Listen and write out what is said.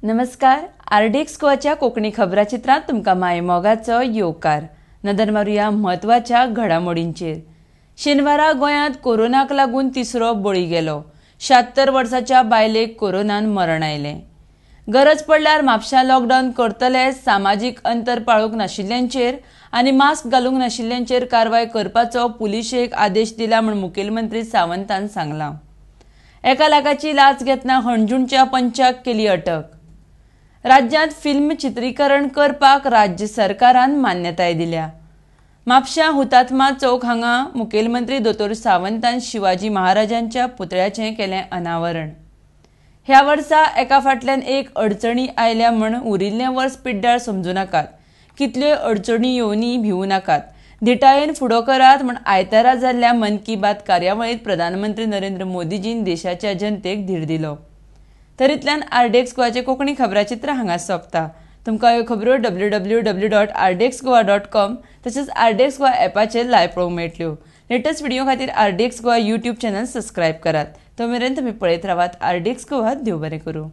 नमस्कार, आरडीएक्स गोवाच्या कोंकणी खबराचित्रांत तुमकां मायमोगाचो येवकार. नदर मारुया म्हत्वाच्या घडामोडींचेर. शेनवारा गोंयांत कोरोनाक लागून तिसरो बळी गेलो. 76 वर्साच्या बायलेक कोरोनान मरण आयलें. गरज पडल्यार म्हापशां लॉकडावन करतले. सामाजीक अंतर पाळूंक नाशिल्ल्यांचेर आनी मास्क घालूंक नाशिल्ल्यांचेर कारवाय करपाचो पुलिशेक आदेश दिला म्हूण मुखेलमंत्री सावंतान सांगलां. 1 लाखाची लाच घेतना हणजूणच्या पंचाक केली अटक. राज्यांत फिल्म चित्रीकरण करपाक राज्य सरकारान मान्यताय दिल्या. म्हापशां हुतात्मा चौक हांगा मुखेलमंत्री दोतोर सावंतान शिवाजी महाराजांच्या पुतळ्याचें केलें अनावरण. ह्या वर्सा एका फाटल्यान एक अडचणी आयल्या म्हूण उरिल्लें वर्स पिड्ड्यार समजूं नाकात. कितल्योय अडचणी येवनी भिवू नाकात. धिटायेन फुडो करात म्हूण आयतारा जाल्ल्या मन की बात कार्यावळींत प्रधानमंत्री नरेंद्र मोदीजीन देशाच्या जनतेक धीर दिलो. तरीतल्यान आरडीएक्स गोवाचें कोंकणी खबराचित्र हांगा सोंपता. तुमकां ह्यो खबरो www.rdxgoa.com तशेंच आरडीएक्स गोवा ॲपाचेर लायव्ह पळोवंक मेळटल्यो. लेटस्ट व्हिडिओ खातीर RDX Goa YouTube channel subscribe करात. तो मेरेन तुमी पळयत रावात आरडीएक्स गोवा. देव बरें करूं.